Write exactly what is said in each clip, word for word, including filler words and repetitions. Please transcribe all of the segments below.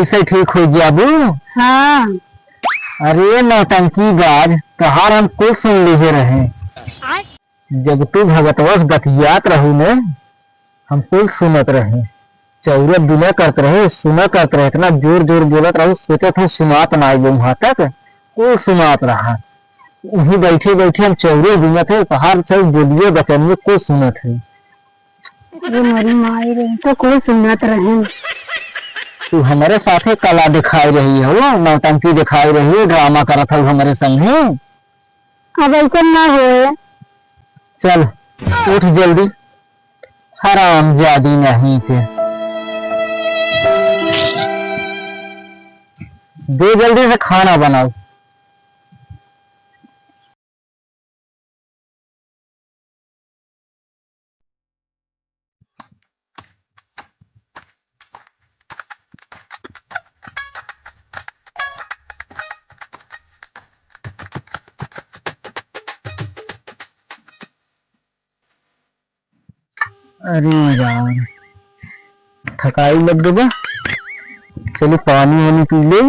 इसे ठीक होइ जाबू? हाँ। अरे नौटंकी बाज, तोहार हम कुल सुन लिहे रहे। जब तू भगतवा से बतियात रहू ने, हम कुल सुनत रहे। चौरे बिना करत रहे, सुना करत रहे, इतना जोर जोर बोलत रहू, सोचत हूँ सुनात ना आइबे वहाँ तक, कुल सुनात रहा। वहीं बैठे बैठे हम चौरे बिनत है, तोहार चौर बोलिए बचनिए कुल सुनत है। अरे मोरी माई रे, तो कुल सुनत रहे। तू हमरे साथे कला दिखाई रही हो, नौटंकी दिखाई रही हो, ड्रामा करत हो हमरे संगे। अब ऐसा ना होए। चल, उठ जल्दी, हरामजादी नहीं के। दे जल्दी से खाना बनाओ। अरे यार, थकाई लग गई बा। चली पानी वानी पी ले,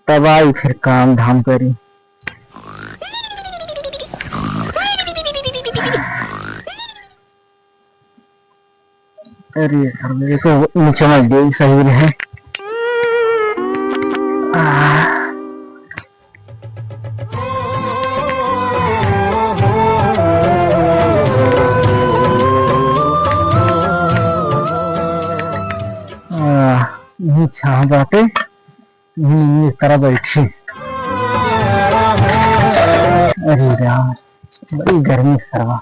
तब आई फिर काम धाम करी। अरे यार, मेरे को नीचे मत दे, सही रहे। आह। आह, यही छाँह बाटे, यही इस तरह बैठी। अरे राम, बड़ी गर्मी सरवा।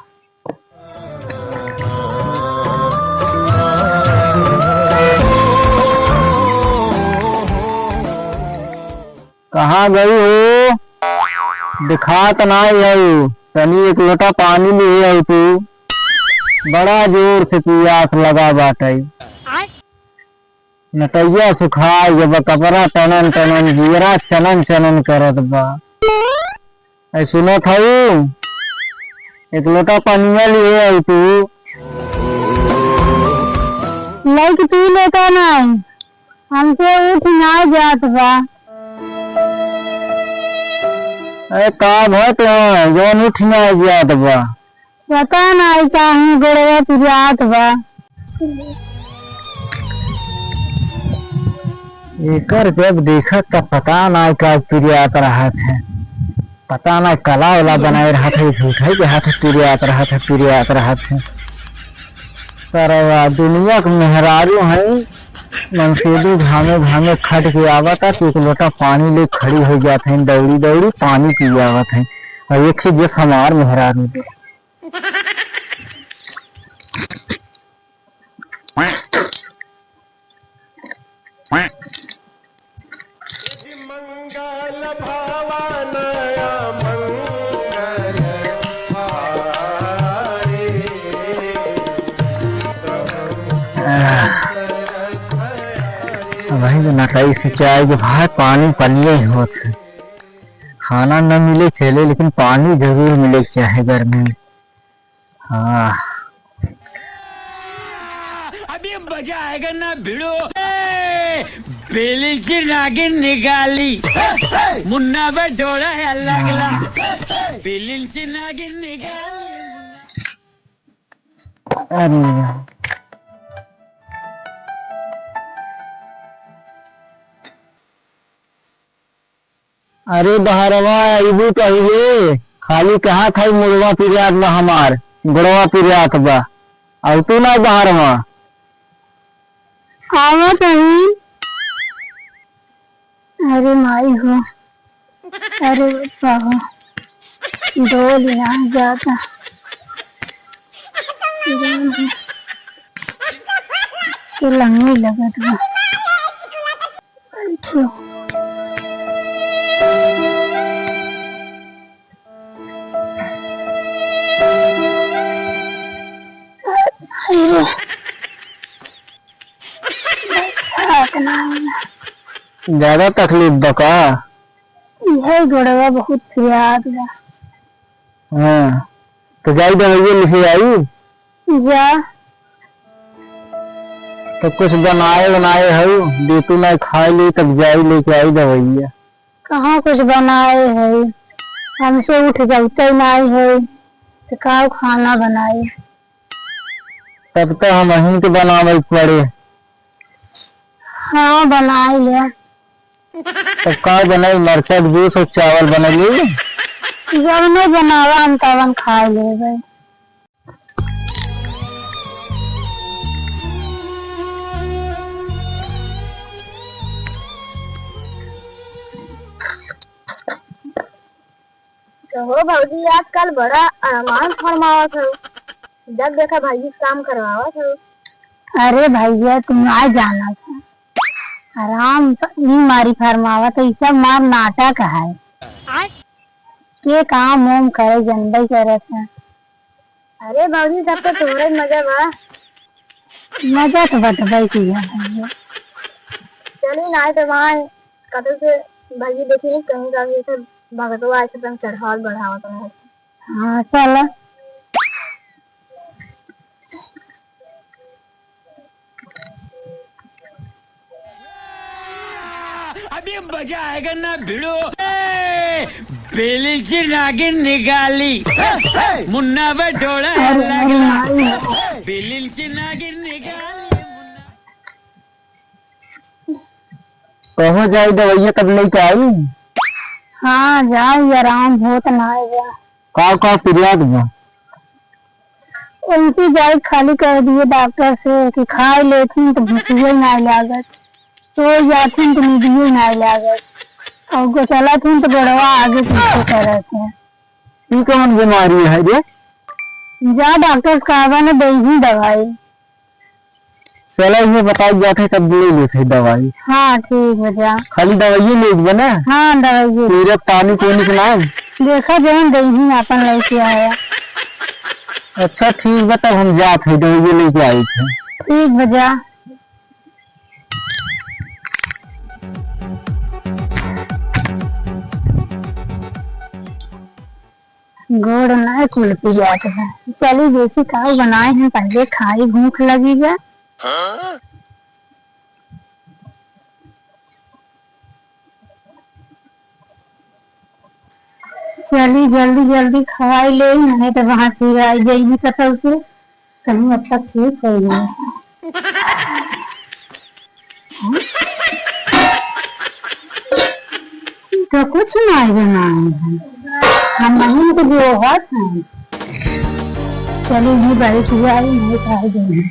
कहाँ गई हो? दिखात नाई हऊ। तनी एक लोटा पानी लिहे हऊ तू। बड़ा जोर से पियास लगा बाटई। नटैया सुखाई गबा, कपड़ा टनन टनन, जियरा चनन चनन करत बा। ऐ सुनत हऊ, एक लोटा पनिया लिहे आई तू। लइके पी लेता ना, हमसे उठ ना जात बा। अरे का भय तो है, जौन उठ ना जात बा? पता नाई काहे गोड़वा पिरात बा। एकर जब देखत त पता नाई का पिरात रहत है, पता नाई कला वाला बनाए रहत है, झूठा ही के हाथ पिरात रहत है, पिरात रहत है। सरवा दुनिया के मेहरारू है, मनसेदी घामे घामे खट के आवत है, तो एक लोटा पानी ले खड़ी हो जात है, दौड़ी दौड़ी पानी पी आवत है। और एक ही जस हमार मेहरारू दे। भाई, नटाई सिंचाई के भाई पानी पनिया ही होत है। खाना न मिले चले, लेकिन पानी जरूर मिले के चाहे गर्मी में। हाँ। अभी मजा आएगा ना भिड़ो। ए, बिलिंची नागिन निकाली। मुन्ना पे ढोला है, अल्लाह के ला। बिलिंची नागिन निकाली। अरे यार। अरे बहरवा, अइबू कहिए? खाली कहा था मुड़वा पिरात बा हमार, गोड़वा पिरात बा, अउतू ना बहरवा। आवत हई। अरे माई हो, अरे बाबा, डोल ना जाता। के लंगी लगत बा। बैठो। अरे। बैठा इतना। ज्यादा तकलीफ बा का? इहे गोड़वा बहुत पिरात बा। हाँ, तो जाई दवाइया लिखे आई। जा। तो कुछ बनाए बनाए हऊ, देतू ना खाए ले, तब जाई लेके आई दवाइया। कहाँ कुछ बनाए है, हमसे उठ जबते नाई है, तो का खाना बनाई? तब तो हम अहीं के बनावे के पड़े। हाँ, बनाई ले। तब का बनाई? मरचा के जूस और चावल बना ली। जब नहीं बनावा हम तवन खाए लेबे। कहो भौजी, आजकल बड़ा अरमान फरमावत हो, जब देखा भौजी से काम करवावत हो। अरे भैया, तुम ना जाना था, आराम से ई मारी फरमावत है, ई सब मार नाटक है। आय? के काम ओम करे, जनबे करे था। अरे भौजी, सब तो तोहरे मजा बा। मजा तो बटबे की है भैया। चली ना, तो वहाँ कतौ से भौजी देखी, कहीं का भी सब भगतवा ऐसे अपन चढ़ावत बढ़ावत रहे। हाँ, चला। अभी मजा आएगा ना भिड़ो। ए, बिलिंची नागिन निकाली, मुन्ना बटोला अरे, अरे, लागला। अरे। बिलिंची नागिन निकाली, मुन्ना। कहो जाई दवाइया तब लेके आई? हाँ, जाई, आराम होत ना है बा। का, का पिरियात बा? उनकी जाई खाली कह दिए डॉक्टर से कि खाए लेथिन तो भूखिए ना लागत, सो जाथिन तो नींदिए ना लागत, और गो चलथिन तो गोड़वा आगे पीछे करत है। ई कौन बीमारी है रे? जा डॉक्टर से कहबा न देही दवाई। चला, ये बताई जात है, तब ले लेत है दवाई। हाँ, ठीक बा, जा। खाली दवाइये लेत बा ना? हाँ, दवाइये। सिरप, टॉनिक वॉनिक ना? देखा, जवन देही आपन लेके आया। अच्छा, ठीक बा, तब हम जात है, दवाइये लेके आई थे। ठीक बा, जा। गोड़ ना कुल पियात बा। चली देखी का बनाए हैं, पहले खाई, भूख लगी बा। चली जल्दी जल्दी खवाई ले, नहीं तो वहाँ फिर आई जाएगी कतौ से। कहीं अब तक ठीक हो गया। तो कुछ नहीं बनाए हैं, हम नहीं तो जो होत हैं। चलिए जी, बैठ जाए, नहीं खाए देंगे।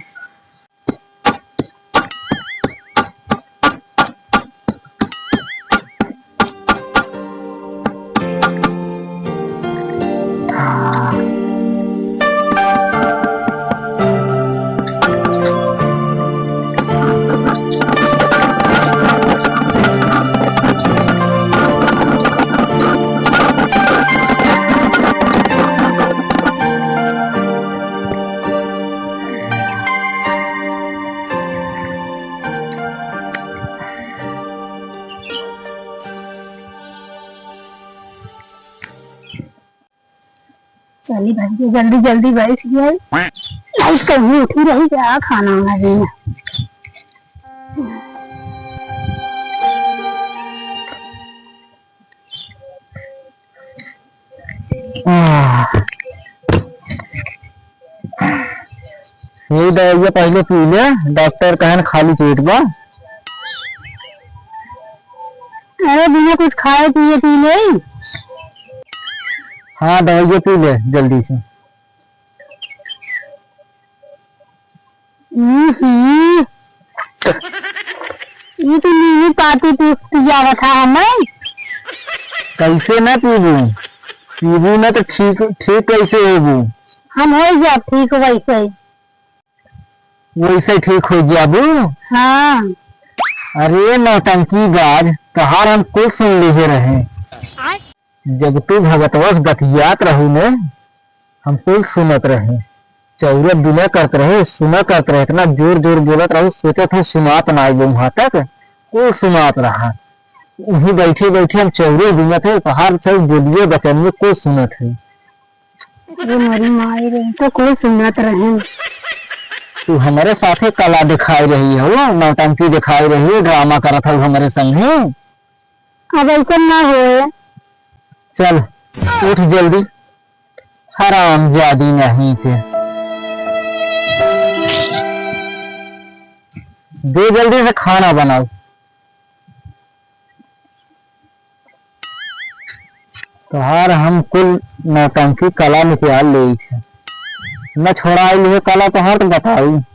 चली भाई, ये जल्दी जल्दी बैठ गई। लाइट कहीं उठी रही क्या, खाना वाना देना। आह। ये दवाइया पहले पी ले, डॉक्टर कहन खाली पेट बा। अरे बिना कुछ खाए पिए पी ले। हाँ, दवाइया पी ले जल्दी से। हम्म, ई तो नींबू पाती पी-, पियावत है हमें। कैसे ना पीबू? पीबू ना तो ठीक, ठीक कैसे होबू? हम हो जाब ठीक वैसे ही। वैसे ठीक हो जाबू? हाँ। अरे नौटंकी बाज, तहार हम कुल सुन लिहे रहे। आय। जब तू भगतवा से बतियात रहू ने, हम कुल सुनत रहे। चौरत बिना करत रहे, सुना करत रहे, इतना जोर जोर बोलत रहू, सोचत हो सुनात ना आइबो वहाँ तक, कुल सुनात रहा। वहीं बैठे बैठे हम चौरे बिनत है, तहार सब बोलिए बचनिए कुल सुनत है। अरे मोरी माई रे, तो कुल सुनत रहे। तू हमरे साथे कला दिखाई रही हो, नौटंकी दिखाई रही हो, ड्रामा करत हो हमरे संगे। अब ऐसा ना होए। चल, उठ जल्दी, हरामजादी नहीं के। दे जल्दी से खाना बनाओ। तोहार हम कुल नौटंकी कला निकाल लेई है। न छोड़ाई लिए कला तोहार तो बताई।